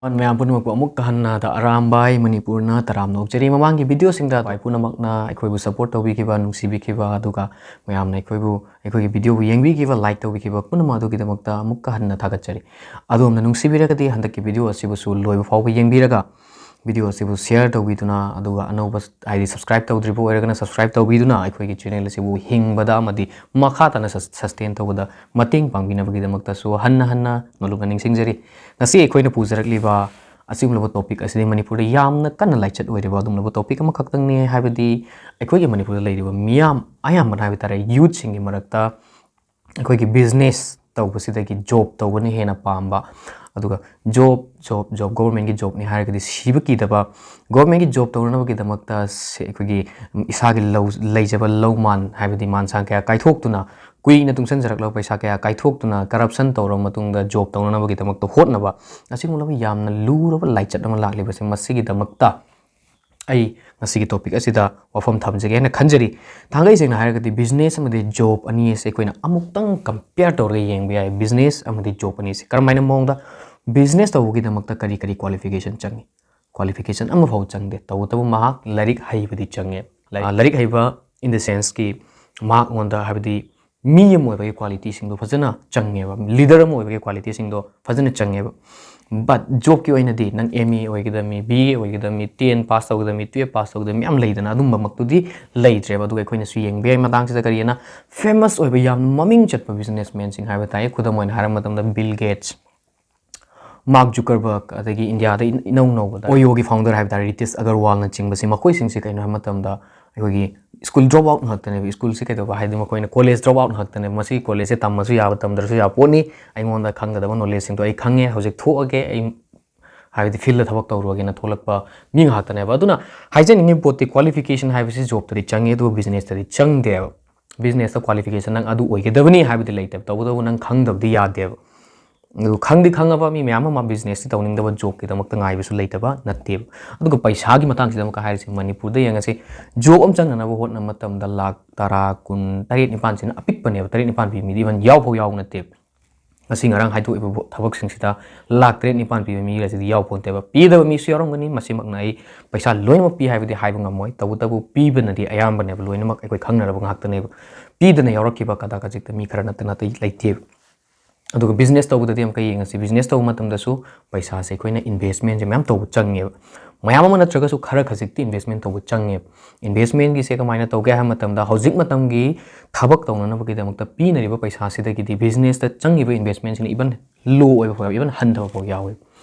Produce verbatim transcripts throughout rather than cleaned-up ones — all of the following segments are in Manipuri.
ꯃꯌꯥꯝ ꯄꯨꯝꯅꯃꯛꯄꯨ ꯑꯃꯨꯛꯀ ꯍꯟꯅ ꯗ ꯑꯔꯥꯝꯕꯥꯏ ꯃꯅꯤꯄꯨꯔꯅ ꯇꯔꯥꯝꯅ ꯑꯣꯛꯆꯔꯤ꯫ ꯃꯃꯥꯡꯒꯤ ꯚꯤꯗꯤꯑꯣꯁꯤꯡꯗ ꯚꯥꯏ ꯄꯨꯝꯅꯃꯛꯅ ꯑꯩꯈꯣꯏꯕꯨ ꯁꯄꯣꯔꯠ ꯇꯧꯕꯤꯈꯤꯕ, ꯅꯨꯡꯁꯤꯕꯤꯈꯤꯕ, ꯑꯗꯨꯒ ꯃꯌꯥꯝꯅ ꯑꯩꯈꯣꯏꯕꯨ, ꯑꯩꯈꯣꯏꯒꯤ ꯚꯤꯗꯤꯑꯣꯕꯨ ꯌꯦꯡꯕꯤꯈꯤꯕ, ꯂꯥꯏꯛ ꯇꯧꯕꯤꯈꯤꯕ ꯄꯨꯝꯅꯃꯛ ꯑꯗꯨꯒꯤꯗꯃꯛꯇ ꯑꯃꯨꯛꯀ ꯍꯟꯅ ꯊꯥꯒꯠꯆꯔꯤ꯫ ꯑꯗꯣꯝꯅ ꯅꯨꯡꯁꯤꯕꯤꯔꯒꯗꯤ ꯍꯟꯗꯛꯀꯤ ꯚꯤꯗꯤꯑꯣ ꯑꯁꯤꯕꯨꯁꯨ ꯂꯣꯏꯕ ꯐꯥꯎꯕ ꯌꯦꯡꯕꯤꯔꯒ, ꯚꯤꯗꯤꯑꯣ ꯑꯁꯤꯕꯨ ꯁꯤꯌꯔ ꯇꯧꯕꯤꯗꯨꯅ, ꯑꯗꯨꯒ ꯑꯅꯧꯕ, ꯍꯥꯏꯗꯤ ꯁꯕꯁꯀ꯭ꯔꯥꯏꯕ ꯇꯧꯗ꯭ꯔꯤꯕ ꯑꯣꯏꯔꯒꯅ ꯁꯕꯁꯀ꯭ꯔꯥꯏꯕ ꯇꯧꯕꯤꯗꯨꯅ ꯑꯩꯈꯣꯏꯒꯤ ꯆꯦꯅꯦꯜ ꯑꯁꯤꯕꯨ ꯍꯤꯡꯕꯗ ꯑꯃꯗꯤ ꯃꯈꯥ ꯇꯥꯅ ꯁꯁ-, ꯁꯁꯇꯦꯟ ꯇꯧꯕꯗ ꯃꯇꯦꯡ ꯄꯥꯡꯕꯤꯅꯕꯒꯤꯗꯃꯛꯇꯁꯨ ꯍꯟꯅ ꯍꯟꯅ ꯅꯣꯂꯨꯛꯅ ꯅꯤꯡꯁꯤꯡꯖꯔꯤ꯫ ꯉꯁꯤ ꯑꯩꯈꯣꯏꯅ ꯄꯨꯖꯔꯛꯂꯤꯕ ꯑꯁꯤꯒꯨꯝꯂꯕ ꯇꯣꯄꯤꯛ ꯑꯁꯤꯗꯤ ꯃꯅꯤꯄꯨꯔꯗ ꯌꯥꯝꯅ ꯀꯟꯅ ꯂꯥꯏꯆꯠ ꯑꯣꯏꯔꯤꯕ ꯑꯗꯨꯒꯨꯝꯂꯕ ꯇꯣꯄꯤꯛ ꯑꯃꯈꯛꯇꯪꯅꯤ, ꯍꯥꯏꯕꯗꯤ ꯑꯩꯈꯣꯏꯒꯤ ꯃꯅꯤꯄꯨꯔꯗ ꯂꯩꯔꯤꯕ ꯃꯤꯌꯥꯝ ꯑꯌꯥꯝꯕꯅ ꯍꯥꯏꯕ ꯇꯥꯔꯦ, ꯌꯨꯠꯁꯤꯡꯒꯤ ꯃꯔꯛꯇ ꯑꯩꯈꯣꯏꯒꯤ ꯕꯤꯖꯤꯅꯦꯁ ꯇꯧꯕꯁꯤꯗꯒꯤ ꯖꯣꯕ ꯇꯧꯕꯅ ꯍꯦꯟꯅ ꯄꯥꯝꯕ, ꯑꯗꯨꯒ ꯖꯣꯕ, ꯖꯣꯕ, ꯖꯣꯕ, ꯒꯣꯕꯔꯃꯦꯟꯒꯤ ꯖꯣꯕꯅꯤ ꯍꯥꯏꯔꯒꯗꯤ ꯁꯤꯕ ꯀꯤꯗꯕ, ꯒꯣꯕꯔꯃꯦꯟꯒꯤ ꯖꯣꯕ ꯇꯧꯅꯅꯕꯒꯤꯗꯃꯛꯇ ꯁꯦ-, ꯑꯩꯈꯣꯏꯒꯤ ꯏꯁꯥꯒꯤ ꯂꯧ, ꯂꯩꯖꯕ ꯂꯧ ꯃꯥꯟ, ꯍꯥꯏꯕꯗꯤ ꯃꯥꯟꯁꯥꯡ ꯀꯌꯥ ꯀꯥꯏꯊꯣꯛꯇꯨꯅ, ꯀꯨꯏꯅ ꯇꯨꯡꯁꯤꯟꯖꯔꯛꯂꯕ ꯄꯩꯁꯥ ꯀꯌꯥ ꯀꯥꯏꯊꯣꯛꯇꯨꯅ ꯀꯔꯞꯁꯟ ꯇꯧꯔꯕ ꯃꯇꯨꯡꯗ ꯖꯣꯕ ꯇꯧꯅꯅꯕꯒꯤꯗꯃꯛꯇ ꯍꯣꯠꯅꯕ, ꯑꯁꯤꯒꯨꯝꯂꯕ ꯌꯥꯝꯅ ꯂꯨꯔꯕ ꯂꯥꯏꯆꯠ ꯑꯃ ꯂꯥꯛꯂꯤꯕꯁꯦ, ꯃꯁꯤꯒꯤꯗꯃꯛꯇ ꯑꯩ ꯉꯁꯤꯒꯤ ꯇꯣꯄꯤꯛ ꯑꯁꯤꯗ ꯋꯥꯐꯝ ꯊꯝꯖꯒꯦ ꯍꯥꯏꯅ ꯈꯟꯖꯔꯤ꯫ ꯊꯥꯡꯒꯩ ꯁꯦꯡꯅ ꯍꯥꯏꯔꯒꯗꯤ ꯕꯤꯖꯤꯅꯦꯁ ꯑꯃꯗꯤ ꯖꯣꯕ ꯑꯅꯤ ꯑꯁꯦ ꯑꯩꯈꯣꯏꯅ ꯑꯃꯨꯛꯇꯪ ꯀꯝꯄꯤꯌꯔ ꯇꯧꯔꯒ ꯌꯦꯡꯕ ꯌꯥꯏ꯫ ꯕꯤꯖꯤꯅꯦꯁ ꯑꯃꯗꯤ ꯖꯣꯕ ꯑꯅꯤꯁꯦ ꯀꯔꯝꯍꯥꯏꯅ ꯃꯑꯣꯡꯗ? ꯕꯤꯖꯤꯅꯦꯁ ꯇꯧꯕꯒꯤꯗꯃꯛꯇ ꯀꯔꯤ ꯀꯔꯤ ꯀ꯭ꯋꯥꯂꯤꯐꯤꯀꯦꯁꯟ ꯆꯪꯉꯤ? ꯀ꯭ꯋꯥꯂꯤꯐꯤꯀꯦꯁꯟ ꯑꯃꯐꯥꯎ ꯆꯪꯗꯦ, ꯇꯧꯕꯇꯕꯨ ꯃꯍꯥꯛ ꯂꯥꯏꯔꯤꯛ ꯍꯩꯕꯗꯤ ꯆꯪꯉꯦ꯫ ꯂꯥꯏ-, ꯂꯥꯏꯔꯤꯛ ꯍꯩꯕ in the sense ꯀꯤ ꯃꯍꯥꯛꯉꯣꯟꯗ, ꯍꯥꯏꯕꯗꯤ ꯃꯤ ꯑꯃ ꯑꯣꯏꯕꯒꯤ ꯀ꯭ꯋꯥꯂꯤꯇꯤꯁꯤꯡꯗꯣ ꯐꯖꯅ ꯆꯪꯉꯦꯕ, ꯂꯤꯗꯔ ꯑꯃ ꯑꯣꯏꯕꯒꯤ ꯀ꯭ꯋꯥꯂꯤꯇꯤꯁꯤꯡꯗꯣ ꯐꯖꯅ ꯆꯪꯉꯦꯕ꯫ ꯕꯠ ꯖꯣꯕꯀꯤ ꯑꯣꯏꯅꯗꯤ ꯅꯪ ꯑꯦꯝ ꯑꯦ ꯑꯣꯏꯒꯗꯕꯅꯤ, ꯕꯤ ꯑꯦ ꯑꯣꯏꯒꯗꯕꯅꯤ, ꯇꯦꯟ ꯄꯥꯁ ꯇꯧꯒꯗꯕꯅꯤ, ꯇꯨꯌꯦꯜꯞ ꯄꯥꯁ ꯇꯧꯒꯗꯕꯅꯤ, ꯃꯌꯥꯝ ꯂꯩꯗꯅ, ꯑꯗꯨꯝꯕꯃꯛꯇꯨꯗꯤ ꯂꯩꯇ꯭ꯔꯦꯕ꯫ ꯑꯗꯨꯒ ꯑꯩꯈꯣꯏꯅꯁꯨ ꯌꯦꯡꯕ ꯌꯥꯏ ꯃꯇꯥꯡꯁꯤꯗ ꯀꯔꯤꯅ ꯐꯦꯃꯁ ꯑꯣꯏꯕ, ꯌꯥꯝꯅ ꯃꯃꯤꯡ ꯆꯠꯄ ꯕꯤꯖꯤꯅꯦꯁꯃꯦꯟꯁꯤꯡ ꯍꯥꯏꯕ ꯇꯥꯏ꯫ ꯈꯨꯗꯝ ꯑꯣꯏꯅ ꯍꯥꯏꯔꯕ ꯃꯇꯝꯗ ꯕꯤꯜ ꯒꯦꯠꯁ, ꯃꯥꯔꯛ ꯖꯨꯀꯔꯕꯔꯒ, ꯑꯗꯒꯤ ꯏꯟꯗꯤꯌꯥꯗ ꯏ-, ꯏꯅꯧ ꯅꯧꯕꯗ ꯑꯣꯌꯣꯒꯤ ꯐꯥꯎꯟꯗꯔ ꯍꯥꯏꯕ ꯇꯥꯔꯦ, ꯔꯤꯇꯤꯁ ꯑꯒꯔꯋꯥꯜꯅꯆꯤꯡꯕꯁꯦ, ꯃꯈꯣꯏꯁꯤꯡꯁꯦ ꯀꯩꯅꯣ ꯍꯥꯏꯕ ꯃꯇꯝꯗ ꯑꯩꯈꯣꯏꯒꯤ ꯁ꯭ꯀꯨꯜ ꯗ꯭ꯔꯣꯞ ꯑꯥꯎꯠ ꯉꯥꯛꯇꯅꯦꯕ꯫ ꯁ꯭ꯀꯨꯜꯁꯦ ꯀꯩꯗꯧꯕ ꯍꯥꯏꯗꯤ ꯃꯈꯣꯏꯅ ꯀꯣꯂꯦꯖ ꯗ꯭ꯔꯣꯞ ꯑꯥꯎꯠ ꯉꯥꯛꯇꯅꯦꯕ꯫ ꯃꯁꯤ ꯀꯣꯂꯦꯖꯁꯦ ꯇꯝꯃꯁꯨ ꯌꯥꯕ, ꯇꯝꯗ꯭ꯔꯁꯨ ꯌꯥꯕ ꯄꯣꯠꯅꯤ꯫ ꯑꯩꯉꯣꯟꯗ ꯈꯪꯒꯗꯕ ꯅꯣꯂꯦꯖꯁꯤꯡꯗꯣ ꯑꯩ ꯈꯪꯉꯦ, ꯍꯧꯖꯤꯛ ꯊꯣꯛꯑꯒꯦ, ꯑꯩ ꯍꯥꯏꯕꯗꯤ ꯐꯤꯜꯗ ꯊꯕꯛ ꯇꯧꯔꯨꯔꯒꯦꯅ ꯊꯣꯛꯂꯛꯄ ꯃꯤ ꯉꯥꯛꯇꯅꯦꯕ꯫ ꯑꯗꯨꯅ ꯍꯥꯏꯖꯅꯤꯡꯉꯤ ꯄꯣꯠꯇꯤ ꯀ꯭ꯋꯥꯂꯤꯐꯤꯀꯦꯁꯟ ꯍꯥꯏꯕꯁꯤ ꯖꯣꯕꯇꯗꯤ ꯆꯪꯉꯤ, ꯑꯗꯨꯕꯨ ꯕꯤꯖꯤꯅꯦꯁꯇꯗꯤ ꯆꯪꯗꯦꯕ꯫ ꯕꯤꯖꯤꯅꯦꯁꯇ ꯀ꯭ꯋꯥꯂꯤꯐꯤꯀꯦꯁꯟ ꯅꯪ ꯑꯗꯨ ꯑꯣꯏꯒꯗꯕꯅꯤ ꯍꯥꯏꯕꯗꯤ ꯂꯩꯇꯦꯕ, ꯇꯧꯕꯇꯕꯨ ꯅꯪ ꯈꯪꯗꯕꯗꯤ ꯌꯥꯗꯦꯕ꯫ ꯑꯗꯨ ꯈꯪꯗꯤ ꯈꯪꯉꯕ ꯃꯤ ꯃꯌꯥꯝ ꯑꯃ ꯕꯤꯖꯤꯅꯦꯁꯇꯤ ꯇꯧꯅꯤꯡꯗꯕ, ꯖꯣꯕꯀꯤꯗꯃꯛꯇ ꯉꯥꯏꯕꯁꯨ ꯂꯩꯇꯕ ꯅꯠꯇꯦꯕ꯫ ꯑꯗꯨꯒ ꯄꯩꯁꯥꯒꯤ ꯃꯇꯥꯡꯁꯤꯗ ꯑꯃꯨꯛꯀ ꯍꯥꯏꯔꯤꯁꯤ, ꯃꯅꯤꯄꯨꯔꯗ ꯌꯦꯡꯉꯁꯤ, ꯖꯣꯕ ꯑꯃ ꯆꯪꯅꯅꯕ ꯍꯣꯠꯅꯕ ꯃꯇꯝꯗ ꯂꯥꯛ ꯇꯔꯥ, ꯀꯨꯟ, ꯇꯔꯦꯠ ꯅꯤꯄꯥꯟꯁꯤꯅ ꯑꯄꯤꯛꯄꯅꯦꯕ, ꯇꯔꯦꯠ ꯅꯤꯄꯥꯟ ꯄꯤ ꯃꯤꯗꯤ ꯏꯚꯟ ꯌꯥꯎꯐꯥꯎ ꯌꯥꯎꯕ ꯅꯠꯇꯦꯕ꯫ ꯉꯁꯤ ꯉꯔꯥꯡ ꯍꯥꯏꯗꯣꯛꯏꯕ ꯊꯕꯛꯁꯤꯡꯁꯤꯗ ꯂꯥꯛ ꯇꯔꯦꯠ ꯅꯤꯄꯥꯟ ꯄꯤꯕ ꯃꯤꯒꯁꯤꯗꯤ ꯌꯥꯎ ꯄꯣꯟꯇꯦꯕ꯫ ꯄꯤꯗꯕ ꯃꯤꯁꯨ ꯌꯥꯎꯔꯝꯒꯅꯤ꯫ ꯃꯁꯤꯃꯛꯅ ꯑꯩ ꯄꯩꯁꯥ ꯂꯣꯏꯅꯃꯛ ꯄꯤ ꯍꯥꯏꯕꯗꯤ ꯍꯥꯏꯕ ꯉꯝꯃꯣꯏ꯫ ꯇꯧꯕꯇꯕꯨ ꯄꯤꯕꯅꯗꯤ ꯑꯌꯥꯝꯕꯅꯦꯕ, ꯂꯣꯏꯅꯃꯛ ꯑꯩꯈꯣꯏ ꯈꯪꯅꯔꯕ ꯉꯥꯛꯇꯅꯦꯕ꯫ ꯄꯤꯗꯅ ꯌꯥꯎꯔꯛꯈꯤꯕ ꯀꯗꯥ ꯀꯖꯤꯛꯇ ꯃꯤ ꯈꯔ ꯅꯠꯇꯅ ꯑꯇꯩ ꯂꯩꯇꯦꯕ꯫ ꯑꯗꯨꯒ ꯕꯤꯖꯤꯅꯦꯁ ꯇꯧꯕꯗꯗꯤ ꯑꯃꯨꯛꯀ ꯌꯦꯡꯉꯁꯤ꯫ ꯕꯤꯖꯤꯅꯦꯁ ꯇꯧꯕ ꯃꯇꯝꯗꯁꯨ ꯄꯩꯁꯥꯁꯦ ꯑꯩꯈꯣꯏꯅ ꯏꯟꯚꯦꯁꯃꯦꯟꯁꯦ ꯃꯌꯥꯝ ꯇꯧꯕ ꯆꯪꯉꯦꯕ꯫ ꯃꯌꯥꯝ ꯑꯃ ꯅꯠꯇ꯭ꯔꯒꯁꯨ ꯈꯔ ꯈꯖꯤꯛꯇꯤ ꯏꯟꯚꯦꯁꯃꯦꯟ ꯇꯧꯕ ꯆꯪꯉꯦꯕ꯫ ꯏꯟꯚꯦꯁꯃꯦꯟꯒꯤꯁꯦ ꯀꯃꯥꯏꯅ ꯇꯧꯒꯦ ꯍꯥꯏꯕ ꯃꯇꯝꯗ, ꯍꯧꯖꯤꯛ ꯃꯇꯝꯒꯤ ꯊꯕꯛ ꯇꯧꯅꯅꯕꯒꯤꯗꯃꯛꯇ ꯄꯤꯅꯔꯤꯕ ꯄꯩꯁꯥꯁꯤꯗꯒꯤꯗꯤ ꯕꯤꯖꯤꯅꯦꯁꯇ ꯆꯪꯉꯤꯕ ꯏꯟꯚꯦꯁꯃꯦꯟꯁꯤꯅ ꯏꯚꯟ ꯂꯣ ꯑꯣꯏꯕ ꯐꯥꯎ, ꯏꯚꯟ ꯍꯟꯊꯕ ꯐꯥꯎ ꯌꯥꯎꯋꯦ꯫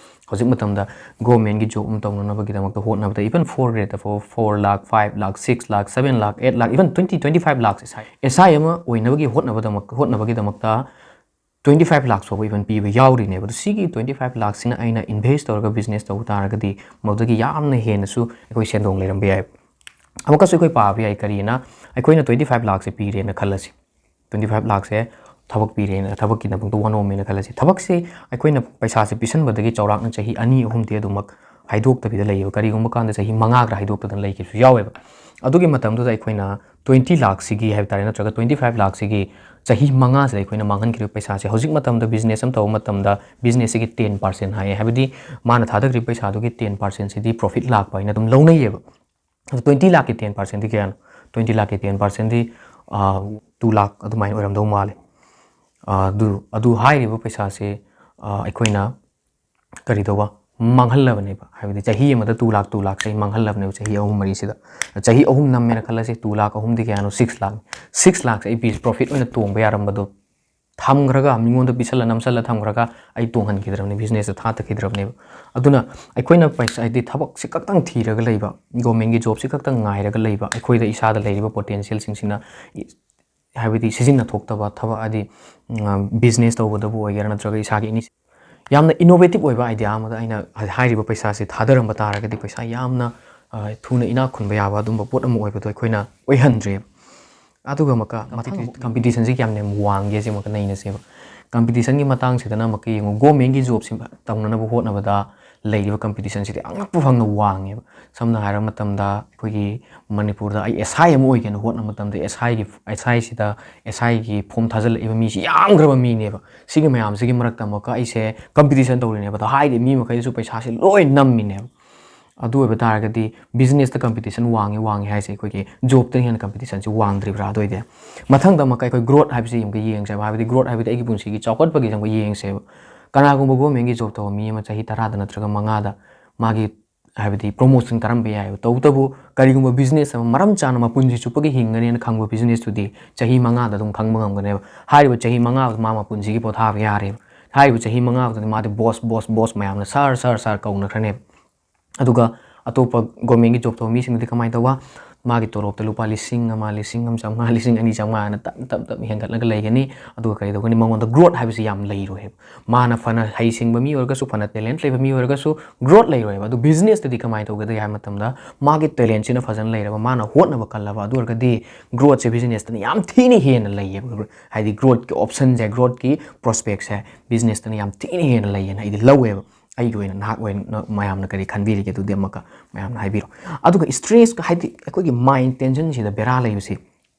ꯍꯧꯖꯤꯛ ꯃꯇꯝꯗ ꯒꯣꯔꯃꯦꯟꯒꯤ ꯖꯣꯕ ꯑꯃ ꯇꯧꯅꯅꯕꯒꯤꯗꯃꯛꯇ ꯍꯣꯠꯅꯕꯗ ꯏꯚꯟ ꯐꯣꯔ ꯒ꯭ꯔꯦꯗꯇ ꯐꯥꯎ ꯐꯣꯔ ꯂꯥꯛ, ꯐꯥꯏꯚ ꯂꯥꯛ, ꯁꯤꯛꯁ ꯂꯥꯛ, ꯁꯚꯦꯟ ꯂꯥꯛ, ꯑꯩꯠ ꯂꯥꯛ, ꯏꯚꯟ ꯇ꯭ꯋꯦꯟꯇꯤ, ꯇ꯭ꯋꯦꯟꯇꯤ ꯐꯥꯏꯚ ꯂꯥꯛ ꯑꯦꯁ ꯑꯥꯏ ꯑꯃ ꯑꯣꯏꯅꯕꯒꯤ ꯍꯣꯠꯅꯕꯗꯃꯛ, ꯍꯣꯠꯅꯕꯒꯤꯗꯃꯛꯇ ꯇ꯭ꯋꯦꯟꯇꯤ ꯐꯥꯏꯚ ꯂꯥꯛ ꯐꯥꯎꯕ ꯏꯚꯟ ꯄꯤꯕ ꯌꯥꯎꯔꯤꯅꯦꯕ꯫ ꯑꯗꯣ ꯁꯤꯒꯤ ꯇ꯭ꯋꯦꯟꯇꯤ ꯐꯥꯏꯚ ꯂꯥꯛꯁꯤꯅ ꯑꯩꯅ ꯏꯟꯚꯦꯁ ꯇꯧꯔꯒ ꯕꯤꯖꯤꯅꯦꯁ ꯇꯧꯕ ꯇꯥꯔꯒꯗꯤ ꯃꯗꯨꯗꯒꯤ ꯌꯥꯝꯅ ꯍꯦꯟꯅꯁꯨ ꯑꯩꯈꯣꯏ ꯁꯦꯟꯗꯣꯡ ꯂꯩꯔꯝꯕ ꯌꯥꯏ꯫ ꯑꯃꯨꯛꯀꯁꯨ ꯑꯩꯈꯣꯏ ꯄꯥꯕ ꯌꯥꯏ꯫ ꯀꯔꯤꯅ? ꯑꯩꯈꯣꯏꯅ ꯇ꯭ꯋꯦꯟꯇꯤ ꯐꯥꯏꯚ ꯂꯥꯛꯁꯦ ꯄꯤꯔꯦꯅ ꯈꯜꯂꯁꯤ꯫ ꯇ꯭ꯋꯦꯟꯇꯤ ꯐꯥꯏꯚ ꯂꯥꯛꯁꯦ ꯊꯕꯛ ꯄꯤꯔꯦꯅ, ꯊꯕꯛꯀꯤꯗꯃꯛꯇ ꯍꯣꯠꯅꯔꯝꯃꯦꯅ ꯈꯜꯂꯁꯤ꯫ ꯊꯕꯛꯁꯦ ꯑꯩꯈꯣꯏꯅ ꯄꯩꯁꯥꯁꯦ ꯄꯤꯁꯟꯕꯗꯒꯤ ꯆꯥꯎꯔꯥꯛꯅ ꯆꯍꯤ ꯑꯅꯤ ꯑꯍꯨꯝꯗꯤ ꯑꯗꯨꯃꯛ ꯍꯥꯏꯗꯣꯛꯇꯕꯤꯗ ꯂꯩꯌꯦꯕ꯫ ꯀꯔꯤꯒꯨꯝꯕ ꯀꯥꯟꯗ ꯆꯍꯤ ꯃꯉꯥꯒ ꯍꯥꯏꯗꯣꯛꯇꯗꯅ ꯂꯩꯈꯤꯕꯁꯨ ꯌꯥꯎꯋꯦꯕ꯫ ꯑꯗꯨꯒꯤ ꯃꯇꯝꯗꯨꯗ ꯑꯩꯈꯣꯏꯅ ꯇ꯭ꯋꯦꯟꯇꯤ ꯂꯥꯛꯁꯤꯒꯤ ꯍꯥꯏꯕ ꯇꯥꯔꯦ, ꯅꯠꯇ꯭ꯔꯒ ꯇ꯭ꯋꯦꯟꯇꯤ ꯐꯥꯏꯚ ꯂꯥꯛꯁꯤꯒꯤ ꯆꯍꯤ ꯃꯉꯥꯁꯤꯗ ꯑꯩꯈꯣꯏꯅ ꯃꯥꯡꯍꯟꯈꯤꯕ ꯄꯩꯁꯥꯁꯦ, ꯍꯧꯖꯤꯛ ꯃꯇꯝꯗ ꯕꯤꯖꯤꯅꯦꯁ ꯑꯃ ꯇꯧꯕ ꯃꯇꯝꯗ ꯕꯤꯖꯤꯅꯦꯁꯁꯤꯒꯤ ꯇꯦꯟ ꯄꯥꯔꯁꯦꯟ ꯍꯥꯏꯌꯦ, ꯍꯥꯏꯕꯗꯤ ꯃꯥꯅ ꯊꯥꯗꯈ꯭ꯔꯤꯕ ꯄꯩꯁꯥꯗꯨꯒꯤ ꯇꯦꯟ ꯄꯥꯔꯁꯦꯟꯁꯤꯗꯤ ꯄ꯭ꯔꯣꯐꯤꯠ ꯂꯥꯛꯄ ꯍꯥꯏꯅ ꯑꯗꯨꯝ ꯂꯧꯅꯩꯌꯦꯕ꯫ ꯑꯗꯣ ꯇ꯭ꯋꯦꯟꯇꯤ ꯂꯥꯛꯀꯤ ꯇꯦꯟ ꯄꯥꯔꯁꯦꯟꯗꯤ ꯀꯌꯥꯅꯣ? ꯇ꯭ꯋꯦꯟꯇꯤ ꯂꯥꯛꯀꯤ ꯇꯦꯟ ꯄꯥꯔꯁꯦꯟꯗꯤ ꯇꯨ ꯂꯥꯛ ꯑꯗꯨꯃꯥꯏꯅ ꯑꯣꯏꯔꯝꯗꯧ ꯃꯥꯜꯂꯦ꯫ ꯑꯗꯨ, ꯑꯗꯨ ꯍꯥꯏꯔꯤꯕ ꯄꯩꯁꯥꯁꯦ ꯑꯩꯈꯣꯏꯅ ꯀꯔꯤ ꯇꯧꯕ? ꯃꯥꯡꯍꯜꯂꯕꯅꯦꯕ꯫ ꯍꯥꯏꯕꯗꯤ ꯆꯍꯤ ꯑꯃꯗ ꯇꯨ ꯂꯥꯛ, ꯇꯨ ꯂꯥꯛꯁꯦ ꯑꯩ ꯃꯥꯡꯍꯜꯂꯕꯅꯦꯕ ꯆꯍꯤ ꯑꯍꯨꯝ ꯃꯔꯤꯁꯤꯗ꯫ ꯆꯍꯤ ꯑꯍꯨꯝ ꯅꯝꯃꯦꯅ ꯈꯜꯂꯁꯦ, ꯇꯨ ꯂꯥꯛ ꯑꯍꯨꯝꯗꯤ ꯀꯌꯥꯅꯣ? ꯁꯤꯛꯁ ꯂꯥꯛ꯫ ꯁꯤꯛꯁ ꯂꯥꯛꯁꯦ ꯑꯩ ꯄ꯭ꯔꯣꯐꯤꯠ ꯑꯣꯏꯅ ꯇꯣꯡꯕ ꯌꯥꯔꯝꯕꯗꯣ ꯊꯝꯈ꯭ꯔꯒ, ꯃꯤꯉꯣꯟꯗ ꯄꯤꯁꯜꯂ ꯅꯝꯁꯜꯂ ꯊꯝꯈ꯭ꯔꯒ ꯑꯩ ꯇꯣꯡꯍꯟꯈꯤꯗ꯭ꯔꯕꯅꯦ, ꯕꯤꯖꯤꯅꯦꯁꯇ ꯊꯥꯗꯈꯤꯗ꯭ꯔꯕꯅꯦꯕ꯫ ꯑꯗꯨꯅ ꯑꯩꯈꯣꯏꯅ ꯄꯩꯁꯥ, ꯍꯥꯏꯗꯤ ꯊꯕꯛꯁꯤ ꯈꯛꯇꯪ ꯊꯤꯔꯒ ꯂꯩꯕ, ꯒꯣꯔꯃꯦꯟꯒꯤ ꯖꯣꯕꯁꯤ ꯈꯛꯇꯪ ꯉꯥꯏꯔꯒ ꯂꯩꯕ, ꯑꯩꯈꯣꯏꯗ ꯏꯁꯥꯗ ꯂꯩꯔꯤꯕ ꯄꯣꯇꯦꯟꯁꯤꯌꯦꯜꯁꯤꯡꯁꯤꯅ ꯍꯥꯏꯕꯗꯤ ꯁꯤꯖꯤꯟꯅ ꯊꯣꯛꯇꯕ ꯊꯕꯛ, ꯍꯥꯏꯗꯤ ꯕꯤꯖꯤꯅꯦꯁ ꯇꯧꯕꯗꯕꯨ ꯑꯣꯏꯒꯦꯔꯥ ꯅꯠꯇ꯭ꯔꯒ ꯏꯁꯥꯒꯤ ꯏꯅꯤ-, ꯌꯥꯝꯅ ꯏꯅꯣꯚꯦꯇꯤꯞ ꯑꯣꯏꯕ ꯑꯥꯏꯗꯤꯌꯥ ꯑꯃꯗ ꯑꯩꯅ ꯍꯥꯏꯔꯤꯕ ꯄꯩꯁꯥꯁꯦ ꯊꯥꯗꯔꯝꯕ ꯇꯥꯔꯒꯗꯤ ꯄꯩꯁꯥ ꯌꯥꯝꯅ ꯊꯨꯅ ꯏꯅꯥꯛ ꯈꯨꯟꯕ ꯌꯥꯕ ꯑꯗꯨꯝꯕ ꯄꯣꯠ ꯑꯃ ꯑꯣꯏꯕꯗꯣ ꯑꯩꯈꯣꯏꯅ ꯑꯣꯏꯍꯟꯗ꯭ꯔꯦꯕ꯫ ꯑꯗꯨꯒ ꯑꯃꯨꯛꯀ ꯃꯊꯪ ꯀꯝꯄꯤꯇꯤꯁꯟꯁꯤ ꯀꯌꯥꯝ ꯌꯥꯝ ꯋꯥꯡꯒꯦ ꯁꯤ ꯑꯃꯨꯛꯀ ꯅꯩꯅꯁꯦꯕ꯫ ꯀꯝꯄꯤꯇꯤꯁꯟꯒꯤ ꯃꯇꯥꯡꯁꯤꯗꯅ ꯑꯃꯨꯛꯀ ꯌꯦꯡꯉꯨ, ꯒꯣꯔꯃꯦꯟꯒꯤ ꯖꯣꯕꯁꯤ ꯇꯧꯅꯅꯕ ꯍꯣꯠꯅꯕꯗ ꯂꯩꯔꯤꯕ ꯀꯝꯄꯤꯇꯤꯁꯟꯁꯤꯗꯤ ꯑꯉꯛꯄ ꯐꯪꯅ ꯋꯥꯡꯉꯦꯕ꯫ ꯁꯝꯅ ꯍꯥꯏꯔꯕ ꯃꯇꯝꯗ, ꯑꯩꯈꯣꯏꯒꯤ ꯃꯅꯤꯄꯨꯔꯗ ꯑꯩ ꯑꯦꯁ ꯑꯥꯏ ꯑꯃ ꯑꯣꯏꯒꯦꯅ ꯍꯣꯠꯅꯕ ꯃꯇꯝꯗ, ꯑꯦꯁ ꯑꯥꯏꯒꯤ, ꯑꯦꯁ ꯑꯥꯏꯁꯤꯗ, ꯑꯦꯁ ꯑꯥꯏꯒꯤ ꯐꯣꯝ ꯊꯥꯖꯤꯜꯂꯛꯏꯕ ꯃꯤꯁꯤ ꯌꯥꯝꯈ꯭ꯔꯕ ꯃꯤꯅꯦꯕ꯫ ꯁꯤꯒꯤ ꯃꯌꯥꯝꯁꯤꯒꯤ ꯃꯔꯛꯇ ꯑꯃꯨꯛꯀ ꯑꯩꯁꯦ ꯀꯝꯄꯤꯇꯤꯁꯟ ꯇꯧꯔꯤꯅꯦꯕ꯫ ꯑꯗꯣ ꯍꯥꯏꯔꯤꯕ ꯃꯤ ꯃꯈꯩꯗꯨꯁꯨ ꯄꯩꯁꯥꯁꯦ ꯂꯣꯏ ꯅꯝꯃꯤꯅꯦꯕ꯫ ꯑꯗꯨ ꯑꯣꯏꯕ ꯇꯥꯔꯒꯗꯤ, ꯕꯤꯖꯤꯅꯦꯁꯇ ꯀꯝꯄꯤꯇꯤꯁꯟ ꯋꯥꯡꯉꯤ, ꯋꯥꯡꯉꯤ ꯍꯥꯏꯁꯦ ꯑꯩꯈꯣꯏꯒꯤ ꯖꯣꯕꯇꯅ ꯍꯦꯟꯅ ꯀꯝꯄꯤꯇꯤꯁꯟꯁꯤ ꯋꯥꯡꯗ꯭ꯔꯤꯕ꯭ꯔꯥ? ꯑꯗꯨ ꯑꯣꯏꯗꯤ ꯃꯊꯪꯗ ꯑꯃꯨꯛꯀ ꯑꯩꯈꯣꯏ ꯒ꯭ꯔꯣꯠ ꯍꯥꯏꯕꯁꯤ ꯑꯃꯨꯛꯀ ꯌꯦꯡꯁꯦꯕ꯫ ꯍꯥꯏꯕꯗꯤ ꯒ꯭ꯔꯣꯠ ꯍꯥꯏꯕꯗꯤ ꯑꯩꯒꯤ ꯄꯨꯟꯁꯤꯒꯤ ꯆꯥꯎꯈꯠꯄꯒꯤ ꯑꯃꯨꯛꯀ ꯌꯦꯡꯁꯦꯕ꯫ ꯀꯅꯥꯒꯨꯝꯕ ꯒꯣꯔꯃꯦꯟꯒꯤ ꯖꯣꯕ ꯇꯧꯕ ꯃꯤ ꯑꯃ ꯆꯍꯤ ꯇꯔꯥꯗ ꯅꯠꯇ꯭ꯔꯒ ꯃꯉꯥꯗ ꯃꯥꯒꯤ, ꯍꯥꯏꯕꯗꯤ, ꯄ꯭ꯔꯣꯃꯣꯁꯟ ꯀꯥꯔꯝꯕ ꯌꯥꯏꯑꯕ꯫ ꯇꯧꯕꯇꯕꯨ, ꯀꯔꯤꯒꯨꯝꯕ ꯕꯤꯖꯤꯅꯦꯁ ꯑꯃ ꯃꯔꯝ ꯆꯥꯅ ꯃꯄꯨꯟꯁꯤ ꯆꯨꯞꯄꯒꯤ ꯍꯤꯡꯒꯅꯦꯅ ꯈꯪꯕ ꯕꯤꯖꯤꯅꯦꯁꯇꯨꯗꯤ ꯆꯍꯤ ꯃꯉꯥꯗ ꯑꯗꯨꯝ ꯈꯪꯕ ꯉꯝꯒꯅꯦꯕ꯫ ꯍꯥꯏꯔꯤꯕ ꯆꯍꯤ ꯃꯉꯥꯗꯨ ꯃꯥ ꯃꯄꯨꯟꯁꯤꯒꯤ ꯄꯣꯊꯥꯕ ꯌꯥꯔꯦꯕ꯫ ꯍꯥꯏꯔꯤꯕ ꯆꯍꯤ ꯃꯉꯥꯗꯨꯗꯤ ꯃꯥꯗꯤ ꯕꯣꯁ, ꯕꯣꯁ, ꯕꯣꯁ ꯃꯌꯥꯝꯅ ꯁꯥꯔ, ꯁꯥꯔ, ꯁꯥꯔ ꯀꯧꯅꯈ꯭ꯔꯅꯦꯕ꯫ ꯑꯗꯨꯒ ꯑꯇꯣꯞꯄ ꯒꯣꯔꯃꯦꯟꯒꯤ ꯖꯣꯕ ꯇꯧꯕ ꯃꯤꯁꯤꯡꯗꯨꯗꯤ ꯀꯃꯥꯏꯅ ꯇꯧꯕ? ꯃꯥꯒꯤ ꯇꯣꯂꯣꯞꯇ ꯂꯨꯄꯥ ꯂꯤꯁꯤꯡ ꯑꯃ, ꯂꯤꯁꯤꯡ ꯑꯃ ꯆꯥꯝꯃꯉꯥ, ꯂꯤꯁꯤꯡ ꯑꯅꯤ ꯆꯥꯝꯃꯉꯥ ꯍꯥꯏꯅ ꯇꯞ ꯇꯞ ꯇꯞ ꯍꯦꯟꯒꯠꯂꯒ ꯂꯩꯒꯅꯤ꯫ ꯑꯗꯨꯒ ꯀꯔꯤ ꯇꯧꯒꯅꯤ? ꯃꯉꯣꯟꯗ ꯒ꯭ꯔꯣꯠ ꯍꯥꯏꯕꯁꯤ ꯌꯥꯝ ꯂꯩꯔꯣꯏ ꯍꯥꯏꯕ꯫ ꯃꯥꯅ ꯐꯅ ꯍꯩꯁꯤꯡꯕ ꯃꯤ ꯑꯣꯏꯔꯒꯁꯨ, ꯐꯅ ꯇꯦꯂꯦꯟꯠ ꯂꯩꯕ ꯃꯤ ꯑꯣꯏꯔꯒꯁꯨ, ꯒ꯭ꯔꯣꯠ ꯂꯩꯔꯣꯏꯕ꯫ ꯑꯗꯨ ꯕꯤꯖꯤꯅꯦꯁꯇꯗꯤ ꯀꯃꯥꯏꯅ ꯇꯧꯒꯗꯒꯦ ꯍꯥꯏꯕ ꯃꯇꯝꯗ, ꯃꯥꯒꯤ ꯇꯦꯂꯦꯟꯠꯁꯤꯅ ꯐꯖꯅ ꯂꯩꯔꯕ, ꯃꯥꯅ ꯍꯣꯠꯅꯕ ꯀꯜꯂꯕ, ꯑꯗꯨ ꯑꯣꯏꯔꯒꯗꯤ ꯒ꯭ꯔꯣꯠꯁꯦ ꯕꯤꯖꯤꯅꯦꯁꯇꯅ ꯌꯥꯝ ꯊꯤꯅ ꯍꯦꯟꯅ ꯂꯩꯌꯦꯕ꯫ ꯍꯥꯏꯗꯤ ꯒ꯭ꯔꯣꯠꯀꯤ ꯑꯣꯞꯁꯟꯁꯦ, ꯒ꯭ꯔꯣꯠꯀꯤ ꯄ꯭ꯔꯣꯁꯄꯦꯛꯁꯦ ꯕꯤꯖꯤꯅꯦꯁꯇꯅ ꯌꯥꯝ ꯊꯤꯅ ꯍꯦꯟꯅ ꯂꯩꯌꯦꯅ ꯑꯩꯗꯤ ꯂꯧꯋꯦꯕ꯫ ꯑꯩꯒꯤ ꯑꯣꯏꯅ, ꯅꯍꯥꯛ ꯑꯣꯏꯅ ꯃꯌꯥꯝꯅ ꯀꯔꯤ ꯈꯟꯕꯤꯔꯤꯒꯦ? ꯑꯗꯨꯗꯤ ꯑꯃꯨꯛꯀ ꯃꯌꯥꯝꯅ ꯍꯥꯏꯕꯤꯔꯣ꯫ ꯑꯗꯨꯒ ꯁ꯭ꯇ꯭ꯔꯦꯁ ꯍꯥꯏꯗꯤ ꯑꯩꯈꯣꯏꯒꯤ ꯃꯥꯏꯟ ꯇꯦꯟꯁꯟꯁꯤꯗ ꯕꯦꯔꯥ ꯂꯩꯕꯁꯤ,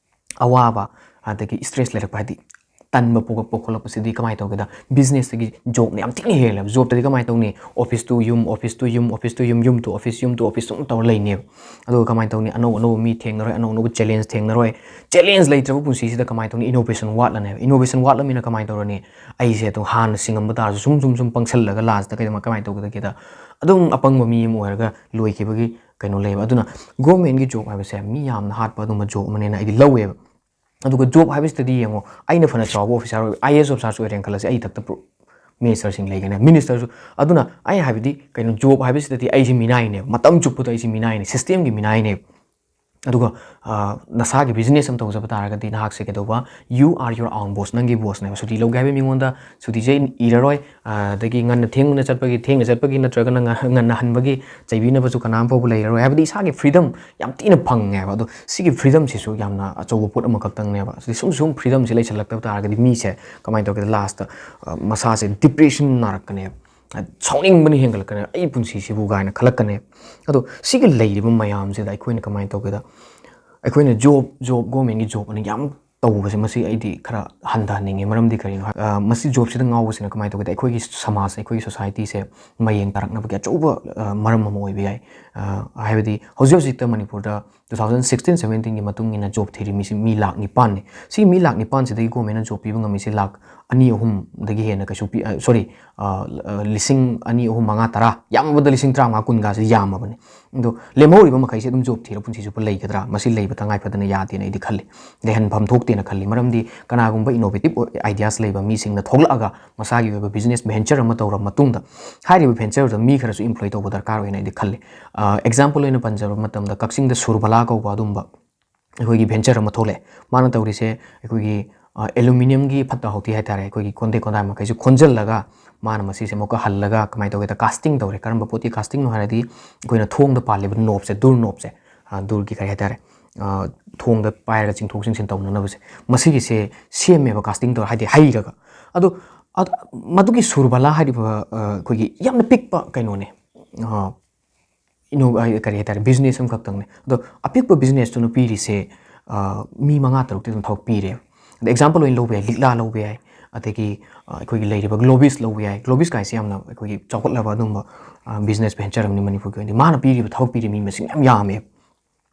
ꯑꯋꯥꯕ, ꯑꯗꯒꯤ ꯁ꯭ꯇ꯭ꯔꯦꯁ ꯂꯩꯔꯛꯄ, ꯍꯥꯏꯗꯤ ꯇꯟꯕ ꯄꯣꯛꯂꯛꯄ ꯈꯣꯠꯂꯛꯄꯁꯤꯗꯤ ꯀꯃꯥꯏꯅ ꯇꯧꯒꯦꯗ? ꯕꯤꯖꯤꯅꯦꯁꯇꯒꯤ ꯖꯣꯕꯅ ꯌꯥꯝ ꯊꯤꯅ ꯍꯦꯜꯂꯦꯕ꯫ ꯖꯣꯕꯇꯗꯤ ꯀꯃꯥꯏꯅ ꯇꯧꯅꯤ? office to ꯌꯨꯝ, office to ꯌꯨꯝ, office to ꯌꯨꯝ, ꯌꯨꯝ to office, ꯌꯨꯝ to office ꯁꯨꯝ ꯇꯧꯔ ꯂꯩꯅꯦꯕ꯫ ꯑꯗꯨꯒ ꯀꯃꯥꯏꯅ ꯇꯧꯅꯤ? ꯑꯅꯧ ꯑꯅꯧꯕ ꯃꯤ ꯊꯦꯡꯅꯔꯣꯏ, ꯑꯅꯧ ꯑꯅꯧꯕ ꯆꯦꯂꯦꯟꯖ ꯊꯦꯡꯅꯔꯣꯏ꯫ ꯆꯦꯂꯦꯟꯖ ꯂꯩꯇ꯭ꯔꯕ ꯄꯨꯟꯁꯤꯁꯤꯗ ꯀꯃꯥꯏꯅ ꯇꯧꯅꯤ? ꯏꯅꯣꯚꯦꯁꯟ ꯋꯥꯠꯂꯅꯦꯕ꯫ ꯏꯅꯣꯚꯦꯁꯟ ꯋꯥꯠꯂꯃꯤꯅ ꯀꯃꯥꯏꯅ ꯇꯧꯔꯅꯤ? ꯑꯩꯁꯦ ꯑꯗꯨꯝ ꯍꯥꯟꯅ ꯁꯤꯡꯉꯝꯕ ꯇꯥꯔꯁꯨ ꯁꯨꯝ ꯁꯨꯝ ꯁꯨꯝ ꯄꯪꯁꯜꯂꯒ ꯂꯥꯁꯇ ꯀꯩꯗꯧ-, ꯀꯃꯥꯏꯅ ꯇꯧꯒꯗꯒꯦꯗ? ꯑꯗꯨꯝ ꯑꯄꯪꯕ ꯃꯤ ꯑꯃ ꯑꯣꯏꯔꯒ ꯂꯣꯏꯈꯤꯕꯒꯤ ꯀꯩꯅꯣ ꯂꯩꯌꯦꯕ꯫ ꯑꯗꯨꯅ ꯒꯣꯔꯃꯦꯟꯒꯤ ꯖꯣꯕ ꯍꯥꯏꯕꯁꯦ ꯃꯤ ꯌꯥꯝꯅ ꯍꯥꯠꯄ ꯑꯗꯨꯝꯕ ꯖꯣꯕ ꯑꯃꯅꯦꯅ ꯑꯩꯗꯤ ꯂꯧꯋꯦꯕ꯫ ꯑꯗꯨꯒ ꯖꯣꯕ ꯍꯥꯏꯕꯁꯤꯗꯗꯤ ꯌꯦꯡꯉꯣ, ꯑꯩꯅ ꯐꯅ ꯆꯥꯎꯕ ꯑꯣꯐꯤꯁꯥꯔ ꯑꯣꯏ, ꯑꯥꯏ ꯑꯦ ꯑꯦꯁ ꯑꯣꯐꯤꯁꯥꯔꯁꯨ ꯑꯣꯏꯔꯦꯅ ꯈꯜꯂꯁꯤ, ꯑꯩ ꯏꯊꯛꯇ ꯄ꯭ꯔꯣ-, ꯃꯤꯅꯤꯁꯇꯔꯁꯤꯡ ꯂꯩꯒꯅꯤ꯫ ꯃꯤꯅꯤꯁꯇꯔꯁꯨ, ꯑꯗꯨꯅ ꯑꯩ ꯍꯥꯏꯕꯗꯤ ꯀꯩꯅꯣ, ꯖꯣꯕ ꯍꯥꯏꯕꯁꯤꯗꯗꯤ ꯑꯩꯁꯦ ꯃꯤꯅꯥꯏꯅꯦꯕ, ꯃꯇꯝ ꯆꯨꯞꯄꯗ ꯑꯩꯁꯦ ꯃꯤꯅꯥꯏꯅꯦ, ꯁꯤꯁꯇꯦꯝꯒꯤ ꯃꯤꯅꯥꯏꯅꯦꯕ꯫ ꯑꯗꯨꯒ, ꯑ, ꯅꯁꯥꯒꯤ ꯕꯤꯖꯤꯅꯦꯁ ꯑꯃ ꯇꯧꯖꯕ ꯇꯥꯔꯒꯗꯤ ꯅꯍꯥꯛꯁꯦ ꯀꯩꯗꯧꯕ? You are your own boss, ꯅꯪꯒꯤ ꯕꯣꯁꯅꯦꯕ꯫ ꯁꯨꯇꯤ ꯂꯧꯒꯦ ꯍꯥꯏꯕ ꯃꯤꯉꯣꯟꯗ ꯁꯨꯇꯤꯁꯦ ꯏꯔꯔꯣꯏ, ꯑꯗꯒꯤ ꯉꯟꯅ ꯊꯦꯡꯅ ꯆꯠꯄꯒꯤ, ꯊꯦꯡꯅ ꯆꯠꯄꯒꯤ ꯅꯠꯇ꯭ꯔꯒꯅ ꯉ-, ꯉꯟꯅ ꯍꯟꯕꯒꯤ ꯆꯩꯕꯤꯅꯕꯁꯨ ꯀꯅꯥꯝ ꯐꯥꯎꯕ ꯂꯩꯔꯔꯣꯏ꯫ ꯍꯥꯏꯕꯗꯤ ꯏꯁꯥꯒꯤ ꯐ꯭ꯔꯤꯗꯝ ꯌꯥꯝ ꯊꯤꯅ ꯐꯪꯉꯦꯕ꯫ ꯑꯗꯣ ꯁꯤꯒꯤ ꯐ꯭ꯔꯤꯗꯝꯁꯤꯁꯨ ꯌꯥꯝꯅ ꯑꯆꯧꯕ ꯄꯣꯠ ꯑꯃꯈꯛꯇꯪꯅꯦꯕ꯫ ꯁꯤꯗꯤ ꯁꯨꯝ ꯁꯨꯝ ꯐ꯭ꯔꯤꯗꯝꯁꯤ ꯂꯩꯁꯜꯂꯛꯇꯕ ꯇꯥꯔꯒꯗꯤ ꯃꯤꯁꯦ ꯀꯃꯥꯏꯅ ꯇꯧꯒꯦꯗ? ꯂꯥꯁꯇ, ꯑ, ꯃꯁꯥꯁꯦ ꯗꯤꯄ꯭ꯔꯦꯁꯟ ꯅꯥꯔꯛꯀꯅꯦꯕ꯫ ꯁꯥꯎꯅꯤꯡꯕꯅ ꯍꯦꯟꯒꯠꯂꯛꯀꯅꯤ, "ꯑꯩ ꯄꯨꯟꯁꯤꯁꯤꯕꯨ" ꯀꯥꯏꯅ ꯈꯜꯂꯛꯀꯅꯤ꯫ ꯑꯗꯣ ꯁꯤꯒꯤ ꯂꯩꯔꯤꯕ ꯃꯌꯥꯝꯁꯤꯗ ꯑꯩꯈꯣꯏꯅ ꯀꯃꯥꯏꯅ ꯇꯧꯒꯦꯗ, ꯑꯩꯈꯣꯏꯅ job, job, governmentꯀꯤ job ꯑꯅ ꯌꯥꯝ ꯇꯧꯕꯁꯦ, ꯃꯁꯤ ꯑꯩꯗꯤ ꯈꯔ ꯍꯟꯊꯍꯟꯅꯤꯡꯉꯤ꯫ ꯃꯔꯝꯗꯤ ꯀꯔꯤꯅꯣ ꯍꯥꯏ-, ꯑ, ꯃꯁꯤ jobꯁꯤꯗ ꯉꯥꯎꯕꯁꯤꯅ ꯀꯃꯥꯏꯅ ꯇꯧꯒꯦꯗ, ꯑꯩꯈꯣꯏꯒꯤ ꯁꯃꯥꯖ, ꯑꯩꯈꯣꯏꯒꯤ societyꯁꯦ ꯃꯌꯦꯡ ꯇꯥꯔꯛꯅꯕꯒꯤ ꯑꯆꯧꯕ, ꯑ, ꯃꯔꯝ ꯑꯃ ꯑꯣꯏꯕ ꯌꯥꯏ꯫ ꯑ, ꯍꯥꯏꯕꯗꯤ ꯍꯧꯖꯤꯛ ꯍꯧꯖꯤꯛꯇ ꯃꯅꯤꯄꯨꯔꯗ two thousand sixteen seventeenꯒꯤ ꯃꯇꯨꯡ ꯏꯟꯅ job ꯊꯤꯔꯤ ꯃꯤꯁꯤ ꯃꯤ ꯂꯥꯈ ꯅꯤꯄꯥꯟꯅꯤ꯫ ꯁꯤ ꯃꯤ ꯂꯥꯈ ꯅꯤꯄꯥꯟꯁꯤꯗꯒꯤ governmentꯅ job ꯄꯤꯕ ꯉꯝꯃꯤꯁꯤ ꯂꯥꯈ ꯑꯅꯤ ꯑꯍꯨꯝꯗꯒꯤ ꯍꯦꯟꯅ ꯀꯩꯁꯨ ꯄꯤ-, ꯑ, sorry, ꯑ, ꯑ, ꯂꯤꯁꯤꯡ ꯑꯅꯤ, ꯑꯍꯨꯝ, ꯃꯉꯥ, ꯇꯔꯥ, ꯌꯥꯝꯃꯕꯗ ꯂꯤꯁꯤꯡ ꯇꯔꯥꯃꯉꯥ, ꯀꯨꯟꯒꯥꯁꯦ ꯌꯥꯝꯃꯕꯅꯤ꯫ ꯑꯗꯣ ꯂꯦꯝꯍꯧꯔꯤꯕ ꯃꯈꯩꯁꯦ ꯑꯗꯨꯝ job ꯊꯤꯔ ꯄꯨꯟꯁꯤ ꯆꯨꯞꯄ ꯂꯩꯒꯗ꯭ꯔꯥ? ꯃꯁꯤ ꯂꯩꯕ ꯇꯉꯥꯏ ꯐꯗꯅ ꯌꯥꯗꯦꯅ ꯑꯩꯗꯤ ꯈꯜꯂꯤ꯫ ꯂꯩꯍꯟꯐꯝ ꯊꯣꯛꯇꯦꯅ ꯈꯜꯂꯤ꯫ ꯃꯔꯝꯗꯤ ꯀꯅꯥꯒꯨꯝꯕ innovative ꯑꯣꯏ-, ideas ꯂꯩꯕ ꯃꯤꯁꯤꯡꯅ ꯊꯣꯛꯂꯛꯑꯒ ꯃꯁꯥꯒꯤ ꯑꯣꯏꯕ business venture ꯑꯃ ꯇꯧꯔ ꯃꯇꯨꯡꯗ ꯍꯥꯏꯔꯤꯕ ventureꯗꯨꯗ ꯃꯤ ꯈꯔꯁꯨ employ ꯇꯧꯕ ꯗꯔꯀꯥꯔ ꯑꯣꯏꯅ ꯑꯩꯗꯤ ꯈꯜꯂꯤ꯫ ꯑ, example ꯑꯣꯏꯅ ꯄꯟꯖꯕ ꯃꯇꯝꯗ ꯀꯛꯆꯤꯡꯗ ꯁꯨꯔꯕꯂꯥ ꯀꯧꯕ ꯑꯗꯨꯝꯕ ꯑꯩꯈꯣꯏꯒꯤ venture ꯑꯃ ꯊꯣꯛꯂꯛꯑꯦ꯫ ꯃꯥꯅ ꯇꯧꯔꯤꯁꯦ ꯑꯩꯈꯣꯏꯒꯤ, ꯑ, aluminiumꯒꯤ ꯐꯠꯇ ꯍꯥꯎꯊꯤ ꯍꯥꯏꯇꯥꯔꯦ, ꯑꯩꯈꯣꯏꯒꯤ ꯀꯣꯟꯗꯦꯛ ꯀꯣꯟꯗꯥꯏ ꯃꯈꯩꯁꯦ ꯈꯣꯟꯖꯜꯂꯒ ꯃꯥꯅ ꯃꯁꯤꯁꯦ ꯑꯃꯨꯛꯀ ꯍꯜꯂꯒ ꯀꯃꯥꯏꯅ ꯇꯧꯒꯦꯗ casting ꯇꯧꯔꯦ꯫ ꯀꯔꯝꯕ ꯄꯣꯠꯀꯤ castingꯅꯣ ꯍꯥꯏꯔꯗꯤ ꯑꯩꯈꯣꯏꯅ ꯊꯣꯡꯗ ꯄꯥꯜꯂꯤꯕ ꯅꯣꯞꯁꯦ, door knob ꯁꯦ, ꯑ, door ꯒꯤ ꯀꯔꯤ ꯍꯥꯏꯇꯥꯔꯦ, ꯑ, ꯊꯣꯡꯗ ꯄꯥꯏꯔꯒ ꯆꯤꯡꯊꯣꯛ ꯆꯤꯡꯁꯤꯟ ꯇꯧꯅꯅꯕꯁꯦ, ꯃꯁꯤꯒꯤꯁꯦ ꯁꯦꯝꯃꯦꯕ casting ꯇꯧꯔ, ꯍꯥꯏꯗꯤ ꯍꯩꯔꯒ꯫ ꯑꯗꯣ, ꯑꯗ-, ꯃꯗꯨꯒꯤ ꯁꯨꯔꯕꯂꯥ ꯍꯥꯏꯔꯤꯕ, ꯑ, ꯑꯩꯈꯣꯏꯒꯤ ꯌꯥꯝꯅ ꯄꯤꯛꯄ ꯀꯩꯅꯣꯅꯦ, ꯑ, ꯏꯅꯣ-, ꯑ, ꯀꯔꯤ ꯍꯥꯏꯇꯥꯔꯦ, business ꯑꯃꯈꯛꯇꯪꯅꯦ꯫ ꯑꯗꯣ ꯑꯄꯤꯛꯄ businessꯇꯨꯅ ꯄꯤꯔꯤꯁꯦ, ꯑ, ꯃꯤ ꯃꯉꯥ ꯇꯔꯨꯛꯇꯤ ꯑꯗꯨꯝ ꯊꯕꯛ ꯄꯤꯔꯦ꯫ ꯑꯗ example ꯑꯣꯏꯅ ꯂꯧꯕ ꯌꯥꯏ, ꯂꯤꯛꯂꯥ ꯂꯧꯕ ꯌꯥꯏ, ꯑꯗꯒꯤ, ꯑ, ꯑꯩꯈꯣꯏꯒꯤ ꯂꯩꯔꯤꯕ Globis ꯂꯧꯕ ꯌꯥꯏ꯫ Globis ꯀꯥꯏꯁꯦ ꯌꯥꯝꯅ ꯑꯩꯈꯣꯏꯒꯤ ꯆꯥꯎꯈꯠꯂꯕ ꯑꯗꯨꯝꯕ, ꯑ, business venture ꯑꯃꯅꯤ ꯃꯅꯤꯄꯨꯔꯒꯤ ꯑꯣꯏꯅꯗꯤ꯫ ꯃꯥꯅ ꯄꯤꯔꯤꯕ ꯊꯕꯛ ꯄꯤꯔꯤꯕ ꯃꯤ ꯃꯁꯤꯡ ꯌꯥꯝ ꯌꯥꯝꯃꯦ꯫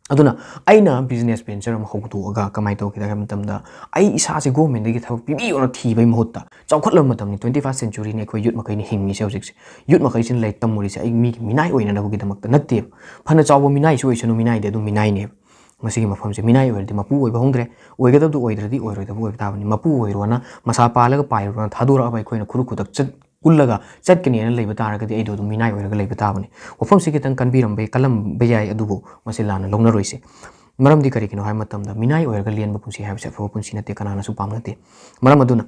ꯑꯗꯨꯅ ꯑꯩꯅ business venture ꯑꯃ ꯍꯧꯗꯣꯛꯑꯒ ꯀꯃꯥꯏꯅ ꯇꯧꯒꯦ ꯍꯥꯏꯕ ꯃꯇꯝꯗ, ꯑꯩ ꯏꯁꯥꯁꯦ governmentꯗꯒꯤ ꯊꯕꯛ ꯄꯤꯕꯤꯌꯣꯅ ꯊꯤꯕꯒꯤ ꯃꯍꯨꯠꯇ, ꯆꯥꯎꯈꯠꯂꯕ ꯃꯇꯝꯅꯤ, twenty first centuryꯅꯤ, ꯑꯩꯈꯣꯏ youth ꯃꯈꯩꯅ ꯍꯤꯡꯉꯤꯁꯦ ꯍꯧꯖꯤꯛꯁꯦ꯫ Youth ꯃꯈꯩꯁꯤꯅ ꯂꯥꯏꯔꯤꯛ ꯇꯝꯃꯨꯔꯤꯁꯦ ꯑꯩ ꯃꯤꯒꯤ ꯃꯤꯅꯥꯏ ꯑꯣꯏꯅꯅꯕꯒꯤꯗꯃꯛꯇ ꯅꯠꯇꯦꯕ꯫ ꯐꯅ ꯆꯥꯎꯕ ꯃꯤꯅꯥꯏꯁꯨ ꯑꯣꯏꯁꯅꯨ, ꯃꯤꯅꯥꯏꯗꯤ ꯑꯗꯨꯝ ꯃꯤꯅꯥꯏꯅꯦꯕ꯫ ꯃꯁꯤꯒꯤ ꯃꯐꯝꯁꯦ ꯃꯤꯅꯥꯏ ꯑꯣꯏꯔꯗꯤ ꯃꯄꯨ ꯑꯣꯏꯕ ꯍꯧꯗ꯭ꯔꯦ, ꯑꯣꯏꯒꯗꯕꯗꯨ ꯑꯣꯏꯗ꯭ꯔꯗꯤ ꯑꯣꯏꯔꯣꯏꯗꯕ ꯑꯣꯏꯕ ꯇꯥꯕꯅꯤ꯫ ꯃꯄꯨ ꯑꯣꯏꯔꯣꯅ, ꯃꯁꯥ ꯄꯥꯜꯂꯒ ꯄꯥꯏꯔꯨꯔꯣꯅ ꯊꯥꯗꯣꯔꯛꯑꯕ ꯑꯩꯈꯣꯏꯅ ꯈꯨꯔꯨ ꯈꯨꯗꯛ ꯆꯠ-, ꯀꯨꯜꯂꯒ ꯆꯠꯀꯅꯤꯅ ꯂꯩꯕ ꯇꯥꯔꯒꯗꯤ ꯑꯩꯗꯣ ꯑꯗꯨꯝ ꯃꯤꯅꯥꯏ ꯑꯣꯏꯔꯒ ꯂꯩꯕ ꯇꯥꯕꯅꯤ꯫ ꯋꯥꯐꯝꯁꯤ ꯈꯤꯇꯪ ꯀꯟꯕꯤꯔꯝꯕ, ꯀꯜꯂꯝꯕ ꯌꯥꯏ, ꯑꯗꯨꯕꯨ ꯃꯁꯤ ꯂꯥꯟꯅ ꯂꯧꯅꯔꯣꯏꯁꯦ꯫ ꯃꯔꯝꯗꯤ ꯀꯔꯤꯒꯤꯅꯣ ꯍꯥꯏꯕ ꯃꯇꯝꯗ, ꯃꯤꯅꯥꯏ ꯑꯣꯏꯔꯒ ꯂꯦꯟꯕ ꯄꯨꯟꯁꯤ ꯍꯥꯏꯕꯁꯦ ꯑꯐꯕ ꯄꯨꯟꯁꯤ ꯅꯠꯇꯦ, ꯀꯅꯥꯅꯁꯨ ꯄꯥꯝꯅꯗꯦ꯫ ꯃꯔꯝ ꯑꯗꯨꯅ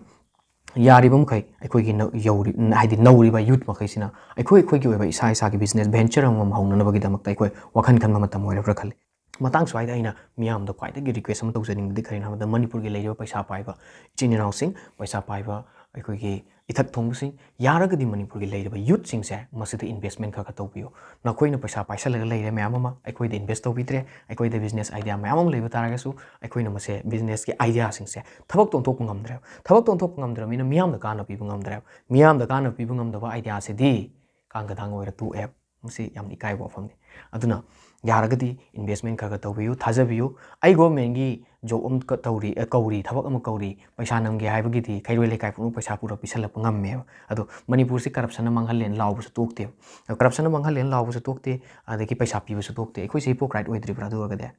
ꯌꯥꯔꯤꯕ ꯃꯈꯩ ꯑꯩꯈꯣꯏꯒꯤ ꯅꯧ-, ꯌꯧꯔꯤ-, ꯍꯥꯏꯗꯤ ꯅꯧꯔꯤꯕ youth ꯃꯈꯩꯁꯤꯅ ꯑꯩꯈꯣꯏ ꯑꯩꯈꯣꯏꯒꯤ ꯑꯣꯏꯕ ꯏꯁꯥ ꯏꯁꯥꯒꯤ business venture ꯑꯃꯃꯝ ꯍꯧꯅꯅꯕꯒꯤꯗꯃꯛꯇ ꯑꯩꯈꯣꯏ ꯋꯥꯈꯜ ꯈꯟꯕ ꯃꯇꯝ ꯑꯣꯏꯔꯕ꯭ꯔꯥ ꯈꯜꯂꯤ꯫ ꯃꯇꯥꯡ ꯁ꯭ꯋꯥꯏꯗ ꯑꯩꯅ ꯃꯤꯌꯥꯝꯗ ꯈ꯭ꯋꯥꯏꯗꯒꯤ request ꯑꯃ ꯇꯧꯖꯅꯤꯡꯕꯗꯤ ꯀꯔꯤꯅꯣ ꯍꯥꯏꯕꯗ, ꯃꯅꯤꯄꯨꯔꯒꯤ ꯂꯩꯔꯤꯕ ꯄꯩꯁꯥ ꯄꯥꯏꯕ ꯏꯆꯤꯟ ꯏꯅꯥꯎꯁꯤꯡ, ꯄꯩꯁꯥ ꯄꯥꯏꯕ ꯑꯩꯈꯣꯏꯒꯤ ꯏꯊꯛ ꯊꯣꯡꯕꯁꯤꯡ, ꯌꯥꯔꯒꯗꯤ ꯃꯅꯤꯄꯨꯔꯒꯤ ꯂꯩꯔꯤꯕ youthꯁꯤꯡꯁꯦ ꯃꯁꯤꯗ investment ꯈꯔ ꯈꯔ ꯇꯧꯕꯤꯌꯨ꯫ ꯅꯈꯣꯏꯅ ꯄꯩꯁꯥ ꯄꯥꯏꯁꯜꯂꯒ ꯂꯩꯔꯦ ꯃꯌꯥꯝ ꯑꯃ, ꯑꯩꯈꯣꯏꯗ invest ꯇꯧꯕꯤꯗ꯭ꯔꯦ, ꯑꯩꯈꯣꯏꯗ business idea ꯃꯌꯥꯝ ꯑꯃ ꯂꯩꯕ ꯇꯥꯔꯒꯁꯨ, ꯑꯩꯈꯣꯏꯅ ꯃꯁꯦ businessꯀꯤ ideaꯁꯤꯡꯁꯦ ꯊꯕꯛꯇ ꯑꯣꯟꯊꯣꯛꯄ ꯉꯝꯗ꯭ꯔꯦꯕ꯫ ꯊꯕꯛꯇ ꯑꯣꯟꯊꯣꯛꯄ ꯉꯝꯗ꯭ꯔꯕꯅꯤꯅ ꯃꯤꯌꯥꯝꯗ ꯀꯥꯟꯅꯕ ꯄꯤꯕ ꯉꯝꯗ꯭ꯔꯦꯕ꯫ ꯃꯤꯌꯥꯝꯗ ꯀꯥꯟꯅꯕ ꯄꯤꯕ ꯉꯝꯗꯕ ideaꯁꯤꯗꯤ ꯀꯥꯡ ꯀꯗꯥꯡ ꯑꯣꯏꯔ ꯇꯣꯛꯑꯦꯕ꯫ ꯃꯁꯤ ꯌꯥꯝꯅ ꯏꯀꯥꯏꯕ ꯋꯥꯐꯝꯅꯤ꯫ ꯑꯗꯨꯅ ꯌꯥꯔꯒꯗꯤ investment ꯈꯔ ꯈꯔ ꯇꯧꯕꯤꯌꯨ, ꯊꯥꯖꯕꯤꯌꯨ꯫ ꯑꯩ governmentꯀꯤ job ꯑꯃ ꯀ-, ꯇꯧꯔꯤ, ꯑ, ꯀꯧꯔꯤ, ꯊꯕꯛ ꯑꯃ ꯀꯧꯔꯤ, ꯄꯩꯁꯥ ꯅꯝꯒꯦ ꯍꯥꯏꯕꯒꯤꯗꯤ ꯈꯩꯔꯣꯏ ꯂꯩꯀꯥꯏ ꯄꯨꯝꯅꯃꯛ ꯄꯩꯁꯥ ꯄꯨꯔ ꯄꯤꯁꯜꯂꯛꯄ ꯉꯝꯃꯦꯕ꯫ ꯑꯗꯣ ꯃꯅꯤꯄꯨꯔꯁꯤ corruptionꯅ ꯃꯥꯡꯍꯜꯂꯦꯅ ꯂꯥꯎꯕꯁꯨ ꯇꯣꯛꯇꯦꯕ꯫ Corruptionꯅ ꯃꯥꯡꯍꯜꯂꯦꯅ ꯂꯥꯎꯕꯁꯨ ꯇꯣꯛꯇꯦ, ꯑꯗꯒꯤ ꯄꯩꯁꯥ ꯄꯤꯕꯁꯨ ꯇꯣꯛꯇꯦ꯫ ꯑꯩꯈꯣꯏꯁꯦ hypocrite ꯑꯣꯏꯗ꯭ꯔꯤꯕ꯭ꯔꯥ? ꯑꯗꯨ ꯑꯣꯏꯔꯒꯗꯤ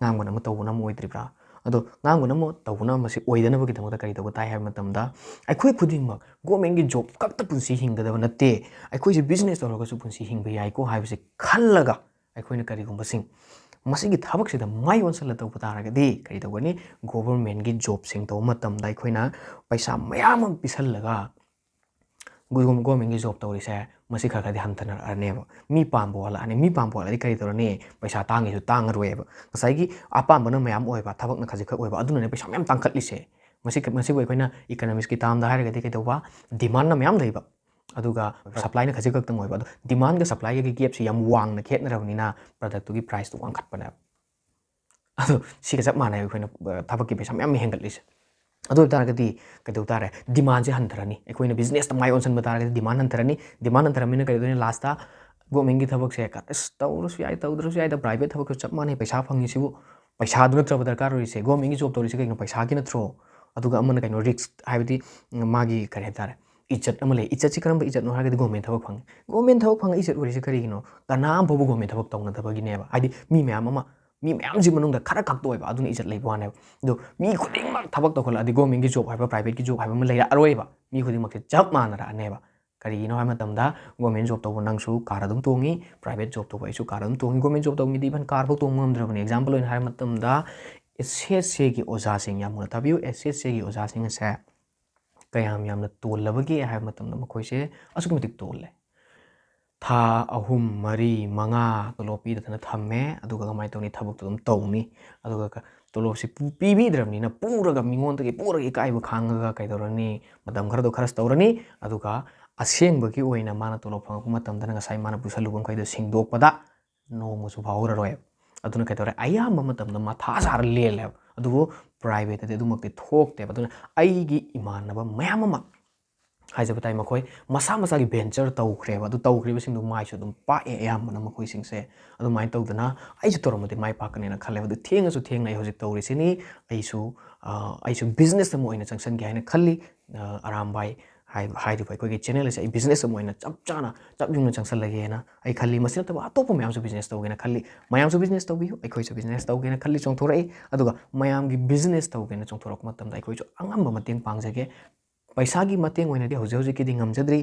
ꯉꯥꯡꯕꯅ ꯑꯃ, ꯇꯧꯕꯅ ꯑꯃ ꯑꯣꯏꯗ꯭ꯔꯤꯕ꯭ꯔꯥ? ꯑꯗꯣ ꯉꯥꯡꯕꯅ ꯑꯃ, ꯇꯧꯕꯅ ꯑꯃ, ꯃꯁꯤ ꯑꯣꯏꯗꯅꯕꯒꯤꯗꯃꯛꯇ ꯀꯔꯤ ꯇꯧꯕ ꯇꯥꯏ ꯍꯥꯏꯕ ꯃꯇꯝꯗ, ꯑꯩꯈꯣꯏ ꯈꯨꯗꯤꯡꯃꯛ governmentꯀꯤ job ꯈꯛꯇ ꯄꯨꯟꯁꯤ ꯍꯤꯡꯒꯗꯕ ꯅꯠꯇꯦ꯫ ꯑꯩꯈꯣꯏꯁꯦ business ꯇꯧꯔꯒꯁꯨ ꯄꯨꯟꯁꯤ ꯍꯤꯡꯕ ꯌꯥꯏꯀꯣ ꯍꯥꯏꯕꯁꯦ ꯈꯜꯂꯒ, ꯑꯩꯈꯣꯏꯅ ꯀꯔꯤꯒꯨꯝꯕꯁꯤꯡ ꯃꯁꯤꯒꯤ ꯊꯕꯛꯁꯤꯗ ꯃꯥꯏ ꯑꯣꯟꯁꯤꯜꯂ ꯇꯧꯕ ꯇꯥꯔꯒꯗꯤ ꯀꯔꯤ ꯇꯧꯒꯅꯤ? Governmentꯀꯤ jobꯁꯤꯡ ꯇꯧꯕ ꯃꯇꯝꯗ ꯑꯩꯈꯣꯏꯅ ꯄꯩꯁꯥ ꯃꯌꯥꯝ ꯑꯃ ꯄꯤꯁꯜꯂꯒ, ꯒꯣ-, governmentꯀꯤ job ꯇꯧꯔꯤꯁꯦ ꯃꯁꯤ ꯈꯔ ꯈꯔꯗꯤ ꯍꯟꯊꯅꯔꯛꯑꯅꯦꯕ꯫ ꯃꯤ ꯄꯥꯝꯕ ꯋꯥꯠꯂꯛꯑꯅꯤ꯫ ꯃꯤ ꯄꯥꯝꯕ ꯋꯥꯠꯂꯗꯤ ꯀꯔꯤ ꯇꯧꯔꯅꯤ? ꯄꯩꯁꯥ ꯇꯥꯡꯒꯦꯁꯨ ꯇꯥꯡꯉꯔꯣꯏꯕ꯫ ꯉꯁꯥꯏꯒꯤ ꯑꯄꯥꯝꯕꯅ ꯃꯌꯥꯝ ꯑꯣꯏꯕ, ꯊꯕꯛꯅ ꯈꯖꯤꯛꯈꯛ ꯑꯣꯏꯕ, ꯑꯗꯨꯅꯅꯦ ꯄꯩꯁꯥ ꯃꯌꯥꯝ ꯇꯥꯡꯈꯠꯂꯤꯁꯦ꯫ ꯃꯁꯤ, ꯃꯁꯤꯕꯨ ꯑꯩꯈꯣꯏꯅ economicsꯀꯤ termꯗ ꯍꯥꯏꯔꯒꯗꯤ ꯀꯩꯗꯧꯕ? Demandꯅ ꯃꯌꯥꯝ ꯂꯩꯕ, ꯑꯗꯨꯒ supplyꯅ ꯈꯖꯤꯛ ꯈꯛꯇꯪ ꯑꯣꯏꯕ꯫ ꯑꯗꯣ demandꯒ supplyꯒꯒꯤ gapꯁꯦ ꯌꯥꯝ ꯋꯥꯡꯅ ꯈꯦꯠꯅꯔꯕꯅꯤꯅ productꯇꯨꯒꯤ priceꯇꯨ ꯋꯥꯡꯈꯠꯄꯅꯦꯕ꯫ ꯑꯗꯣ ꯁꯤꯒ ꯆꯞ ꯃꯥꯟꯅꯩ ꯑꯩꯈꯣꯏꯅ, ꯑ, ꯊꯕꯛꯀꯤ ꯄꯩꯁꯥ ꯃꯌꯥꯝ ꯍꯦꯟꯒꯠꯂꯤꯁꯦ꯫ ꯑꯗꯨ ꯑꯣꯏ ꯇꯥꯔꯒꯗꯤ ꯀꯩꯗꯧ ꯇꯥꯔꯦ? Demandꯁꯦ ꯍꯟꯊꯔꯅꯤ꯫ ꯑꯩꯈꯣꯏꯅ businessꯇ ꯃꯥꯏ ꯑꯣꯟꯁꯤꯟꯕ ꯇꯥꯔꯒꯗꯤ demand ꯍꯟꯊꯔꯅꯤ꯫ Demand ꯍꯟꯊꯔꯝꯅꯤꯅ ꯀꯩꯗꯧꯗꯣꯏꯅꯣ? Lastꯇ governmentꯀꯤ ꯊꯕꯛꯁꯦ ꯀ-, ꯑꯁ, ꯇꯧꯔꯁꯨ ꯌꯥꯏ, ꯇꯧꯗ꯭ꯔꯁꯨ ꯌꯥꯏꯗ, private ꯊꯕꯛꯀ ꯆꯞ ꯃꯥꯟꯅꯩ, ꯄꯩꯁꯥ ꯐꯪꯉꯤꯁꯤꯕꯨ꯫ ꯄꯩꯁꯥꯗꯨ ꯅꯠꯇ꯭ꯔꯕ ꯗꯔꯀꯥꯔ ꯑꯣꯏꯔꯤꯁꯦ? Governmentꯀꯤ job ꯇꯧꯔꯤꯁꯦ ꯀꯩꯒꯤꯅꯣ? ꯄꯩꯁꯥꯒꯤ ꯅꯠꯇ꯭ꯔꯣ? ꯑꯗꯨꯒ ꯑꯃꯅ ꯀꯩꯅꯣ, risk ꯍꯥꯏꯕꯗꯤ ꯃꯥꯒꯤ ꯀꯔꯤ ꯍꯥꯏꯕ ꯇꯥꯔꯦ, ꯏꯖꯠ ꯑꯃ ꯂꯩ꯫ ꯏꯖꯠꯁꯤ ꯀꯔꯝꯕ ꯏꯖꯠꯅꯣ ꯍꯥꯏꯔꯒꯗꯤ government ꯊꯕꯛ ꯐꯪꯉꯤ꯫ Government ꯊꯕꯛ ꯐꯪꯉ ꯏꯖꯠ ꯑꯣꯏꯔꯤꯁꯦ ꯀꯔꯤꯒꯤꯅꯣ? ꯀꯅꯥ ꯑꯃ ꯐꯥꯎꯕ government ꯊꯕꯛ ꯇꯧꯅꯗꯕꯒꯤꯅꯦꯕ꯫ ꯍꯥꯏꯗꯤ ꯃꯤ ꯃꯌꯥꯝ ꯑꯃ, ꯃꯤ ꯃꯌꯥꯝꯁꯤ ꯃꯅꯨꯡꯗ ꯈꯔ ꯈꯛꯇ ꯑꯣꯏꯕ, ꯑꯗꯨꯅ ꯏꯖꯠ ꯂꯩꯕ ꯋꯥꯅꯦꯕ꯫ ꯑꯗꯣ ꯃꯤ ꯈꯨꯗꯤꯡꯃꯛ ꯊꯕꯛ ꯇꯧꯈꯠꯂꯛꯑꯗꯤ governmentꯀꯤ job ꯍꯥꯏꯕ, privateꯀꯤ job ꯍꯥꯏꯕ ꯑꯃ ꯂꯩꯔꯛꯑꯔꯣꯏꯕ꯫ ꯃꯤ ꯈꯨꯗꯤꯡꯃꯛꯁꯦ ꯆꯞ ꯃꯥꯟꯅꯔꯛꯑꯅꯦꯕ꯫ ꯀꯔꯤꯒꯤꯅꯣ ꯍꯥꯏꯕ ꯃꯇꯝꯗ government job ꯇꯧꯕ ꯅꯪꯁꯨ car ꯑꯗꯨꯝ ꯇꯣꯡꯉꯤ, private job ꯇꯧꯕ ꯑꯩꯁꯨ car ꯑꯗꯨꯝ ꯇꯣꯡꯉꯤ꯫ Government job ꯇꯧꯕ ꯃꯤꯗꯤ even car ꯐꯥꯎ ꯇꯣꯡꯕ ꯉꯝꯗ꯭ꯔꯕꯅꯤ꯫ Example ꯑꯣꯏꯅ ꯍꯥꯏꯕ ꯃꯇꯝꯗ SSCꯒꯤ ꯑꯣꯖꯥꯁꯤꯡ ꯌꯥꯝ ꯃꯨꯟꯅ ꯇꯥꯕꯤꯌꯨ꯫ SSCꯒꯤ ꯑꯣꯖꯥꯁꯤꯡ ꯑꯁꯦ ꯀꯌꯥꯝ ꯌꯥꯝꯅ ꯇꯣꯜꯂꯕꯒꯦ ꯍꯥꯏꯕ ꯃꯇꯝꯗ ꯃꯈꯣꯏꯁꯦ ꯑꯁꯨꯛꯀꯤ ꯃꯇꯤꯛ ꯇꯣꯜꯂꯦ꯫ ꯊꯥ ꯑꯍꯨꯝ, ꯃꯔꯤ, ꯃꯉꯥ ꯇꯣꯂꯣꯞ ꯄꯤꯗꯗꯅ ꯊꯝꯃꯦ, ꯑꯗꯨꯒ ꯀꯃꯥꯏꯅ ꯇꯧꯅꯤ? ꯊꯕꯛꯇꯣ ꯑꯗꯨꯝ ꯇꯧꯅꯤ, ꯑꯗꯨꯒ ꯀ-, ꯇꯣꯂꯣꯞꯁꯤ ꯄꯨ- ꯄꯤꯕꯤꯗ꯭ꯔꯕꯅꯤꯅ, ꯄꯨꯔꯒ, ꯃꯤꯉꯣꯟꯗꯒꯤ ꯄꯨꯔꯒ ꯏꯀꯥꯏꯕ ꯈꯥꯡꯉꯒ ꯀꯩꯗꯧꯔꯅꯤ, ꯃꯇꯝ ꯈꯔꯗꯣ ꯈꯔꯁꯨ ꯇꯧꯔꯅꯤ꯫ ꯑꯗꯨꯒ ꯑꯁꯦꯡꯕꯒꯤ ꯑꯣꯏꯅ ꯃꯥꯅ ꯇꯣꯂꯣꯞ ꯐꯪꯉꯛꯄ ꯃꯇꯝꯗꯅ ꯉꯁꯥꯏ ꯃꯥꯅ ꯄꯨꯁꯜꯂꯨꯕ ꯃꯈꯩꯗꯣ ꯁꯤꯡꯗꯣꯛꯄꯗ ꯅꯣꯡꯃꯁꯨ ꯐꯥꯎꯔꯔꯣꯏ꯫ ꯑꯗꯨꯅ ꯀꯩꯗꯧꯔꯦ, ꯑꯌꯥꯝꯕ ꯃꯇꯝꯗ ꯃꯊꯥ ꯁꯥꯔ ꯂꯦꯜꯂꯦꯕ꯫ ꯑꯗꯨꯕꯨ ꯄ꯭ꯔꯥꯏꯚꯦꯠꯇꯗꯤ ꯑꯗꯨꯃꯛꯇꯤ ꯊꯣꯛꯇꯦꯕ꯫ ꯑꯗꯨꯅ ꯑꯩꯒꯤ ꯏꯃꯥꯟꯅꯕ ꯃꯌꯥꯝ ꯑꯃ ꯍꯥꯏꯖꯕ ꯇꯥꯏ, ꯃꯈꯣꯏ ꯃꯁꯥ ꯃꯁꯥꯒꯤ ꯚꯦꯟꯆꯔ ꯇꯧꯈ꯭ꯔꯦꯕ꯫ ꯑꯗꯨ ꯇꯧꯈ꯭ꯔꯤꯕꯁꯤꯡꯗꯣ ꯃꯥꯏꯁꯨ ꯑꯗꯨꯝ ꯄꯥꯛꯑꯦ ꯑꯌꯥꯝꯕꯅ ꯃꯈꯣꯏꯁꯤꯡꯁꯦ꯫ ꯑꯗꯨꯃꯥꯏꯅ ꯇꯧꯗꯅ ꯑꯩꯁꯨ ꯇꯧꯔꯝꯃꯗꯤ ꯃꯥꯏ ꯄꯥꯛꯀꯅꯦꯅ ꯈꯜꯂꯦꯕ꯫ ꯑꯗꯨ ꯊꯦꯡꯉꯁꯨ ꯊꯦꯡꯅ ꯑꯩ ꯍꯧꯖꯤꯛ ꯇꯧꯔꯤꯁꯤꯅꯤ꯫ ꯑꯩꯁꯨ, ꯑ, ꯑꯩꯁꯨ ꯕꯤꯖꯤꯅꯦꯁ ꯑꯃ ꯑꯣꯏꯅ ꯆꯪꯁꯟꯒꯦ ꯍꯥꯏꯅ ꯈꯜꯂꯤ꯫ ꯑ, ꯑꯔꯥꯝꯕꯥꯏ ꯍꯥꯏ-, ꯍꯥꯏꯔꯤꯕ ꯑꯩꯈꯣꯏꯒꯤ ꯆꯦꯅꯦꯜ ꯑꯁꯦ ꯑꯩ ꯕꯤꯖꯤꯅꯦꯁ ꯑꯃ ꯑꯣꯏꯅ ꯆꯞ ꯆꯥꯅ, ꯆꯞ ꯌꯨꯡꯅ ꯆꯪꯁꯜꯂꯒꯦꯅ ꯑꯩ ꯈꯜꯂꯤ꯫ ꯃꯁꯤ ꯅꯠꯇꯕ ꯑꯇꯣꯞꯄ ꯃꯌꯥꯝꯁꯨ ꯕꯤꯖꯤꯅꯦꯁ ꯇꯧꯒꯦꯅ ꯈꯜꯂꯤ꯫ ꯃꯌꯥꯝꯁꯨ ꯕꯤꯖꯤꯅꯦꯁ ꯇꯧꯕꯤꯌꯨ, ꯑꯩꯈꯣꯏꯁꯨ ꯕꯤꯖꯤꯅꯦꯁ ꯇꯧꯒꯦꯅ ꯈꯜꯂꯤ꯫ ꯆꯣꯡꯊꯣꯔꯛꯏ꯫ ꯑꯗꯨꯒ ꯃꯌꯥꯝꯒꯤ ꯕꯤꯖꯤꯅꯦꯁ ꯇꯧꯒꯦꯅ ꯆꯣꯡꯊꯣꯔꯛꯄ ꯃꯇꯝꯗ ꯑꯩꯈꯣꯏꯁꯨ ꯑꯉꯝꯕ ꯃꯇꯦꯡ ꯄꯥꯡꯖꯒꯦ꯫ ꯄꯩꯁꯥꯒꯤ ꯃꯇꯦꯡ ꯑꯣꯏꯅꯗꯤ ꯍꯧꯖꯤꯛ ꯍꯧꯖꯤꯛꯀꯤꯗꯤ ꯉꯝꯖꯗ꯭ꯔꯤ꯫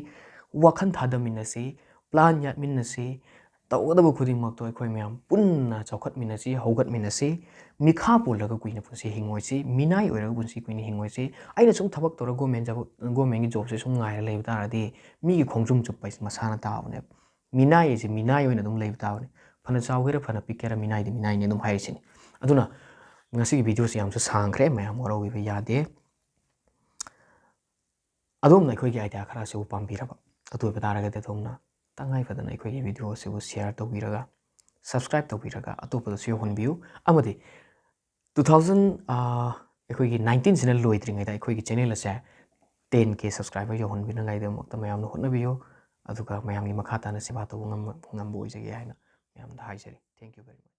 ꯋꯥꯈꯜ ꯊꯥꯗꯃꯤꯟꯅꯁꯤ, ꯄ꯭ꯂꯥꯟ ꯌꯥꯠꯃꯤꯟꯅꯁꯤ, ꯇꯧꯒꯗꯕ ꯈꯨꯗꯤꯡꯃꯛꯇꯣ ꯑꯩꯈꯣꯏ ꯃꯌꯥꯝ ꯄꯨꯟꯅ ꯆꯥꯎꯈꯠꯃꯤꯟꯅꯁꯤ, ꯍꯧꯒꯠꯃꯤꯟꯅꯁꯤ꯫ ꯃꯤꯈꯥ ꯄꯣꯜꯂꯒ ꯀꯨꯏꯅ ꯄꯨꯟꯁꯤ ꯍꯤꯡꯉꯣꯏꯁꯤ, ꯃꯤꯅꯥꯏ ꯑꯣꯏꯔꯒ ꯄꯨꯟꯁꯤ ꯀꯨꯏꯅ ꯍꯤꯡꯉꯣꯏꯁꯤ꯫ ꯑꯩꯅ ꯁꯨꯝ ꯊꯕꯛ ꯇꯧꯔꯒ ꯒꯣꯔꯃꯦꯟ ꯖꯣꯕ, ꯒꯣꯔꯃꯦꯟꯒꯤ ꯖꯣꯕꯁꯦ ꯁꯨꯝ ꯉꯥꯏꯔ ꯂꯩꯕ ꯇꯥꯔꯗꯤ ꯃꯤꯒꯤ ꯈꯣꯡꯗ꯭ꯔꯨꯝ ꯆꯨꯞꯄ ꯍꯥꯏꯁꯦ ꯃꯁꯥꯅ ꯇꯥꯕꯅꯦꯕ꯫ ꯃꯤꯅꯥꯏ ꯍꯥꯏꯁꯦ ꯃꯤꯅꯥꯏ ꯑꯣꯏꯅ ꯑꯗꯨꯝ ꯂꯩꯕ ꯇꯥꯕꯅꯦ꯫ ꯐꯅ ꯆꯥꯎꯒꯦꯔꯥ, ꯐꯅ ꯄꯤꯛꯀꯦꯔꯥ, ꯃꯤꯅꯥꯏꯗꯤ ꯃꯤꯅꯥꯏꯅꯤ ꯑꯗꯨꯝ ꯍꯥꯏꯔꯤꯁꯤꯅꯤ꯫ ꯑꯗꯨꯅ ꯉꯁꯤꯒꯤ ꯚꯤꯗꯤꯑꯣꯁꯦ ꯌꯥꯝꯁꯨ ꯁꯥꯡꯈ꯭ꯔꯦ, ꯃꯌꯥꯝ ꯋꯥꯔꯧꯕꯤꯕ ꯌꯥꯗꯦ꯫ ꯑꯗꯣꯝꯅ ꯑꯩꯈꯣꯏꯒꯤ ꯑꯥꯏꯗꯤꯌꯥ ꯈꯔ ꯑꯁꯤꯕꯨ ꯄꯥꯝꯕꯤꯔꯕ, ꯑꯗꯨ ꯑꯣꯏꯕ ꯇꯥꯔꯒꯗꯤ ꯑꯗꯣꯝꯅ ꯇꯉꯥꯏ ꯐꯗꯅ ꯑꯩꯈꯣꯏꯒꯤ ꯚꯤꯗꯤꯑꯣ ꯑꯁꯤꯕꯨ ꯁꯤꯌꯥꯔ ꯇꯧꯕꯤꯔꯒ, ꯁꯕꯁꯀ꯭ꯔꯥꯏꯕ ꯇꯧꯕꯤꯔꯒ ꯑꯇꯣꯞꯄꯗꯁꯨ ꯌꯧꯍꯟꯕꯤꯌꯨ꯫ ꯑꯃꯗꯤ ꯇꯨ ꯊꯥꯎꯖꯟ, ꯑꯩꯈꯣꯏꯒꯤ ꯅꯥꯏꯟꯇꯤꯟꯁꯤꯅ ꯂꯣꯏꯗ꯭ꯔꯤꯉꯩꯗ ꯑꯩꯈꯣꯏꯒꯤ ꯆꯦꯅꯦꯜ ꯑꯁꯦ ꯇꯦꯟ ꯀꯦ ꯁꯕꯁꯀ꯭ꯔꯥꯏꯕꯔ ꯌꯧꯍꯟꯕꯤꯅꯉꯥꯏꯒꯤꯗꯃꯛꯇ ꯃꯌꯥꯝꯅ ꯍꯣꯠꯅꯕꯤꯌꯨ꯫ ꯑꯗꯨꯒ ꯃꯌꯥꯝꯒꯤ ꯃꯈꯥ ꯇꯥꯅ ꯁꯦꯕꯥ ꯇꯧꯕ ꯉꯝꯕ, ꯉꯝꯕ ꯑꯣꯏꯖꯒꯦ ꯍꯥꯏꯅ ꯃꯌꯥꯝꯗ ꯍꯥꯏꯖꯔꯤ꯫ Thank you very much.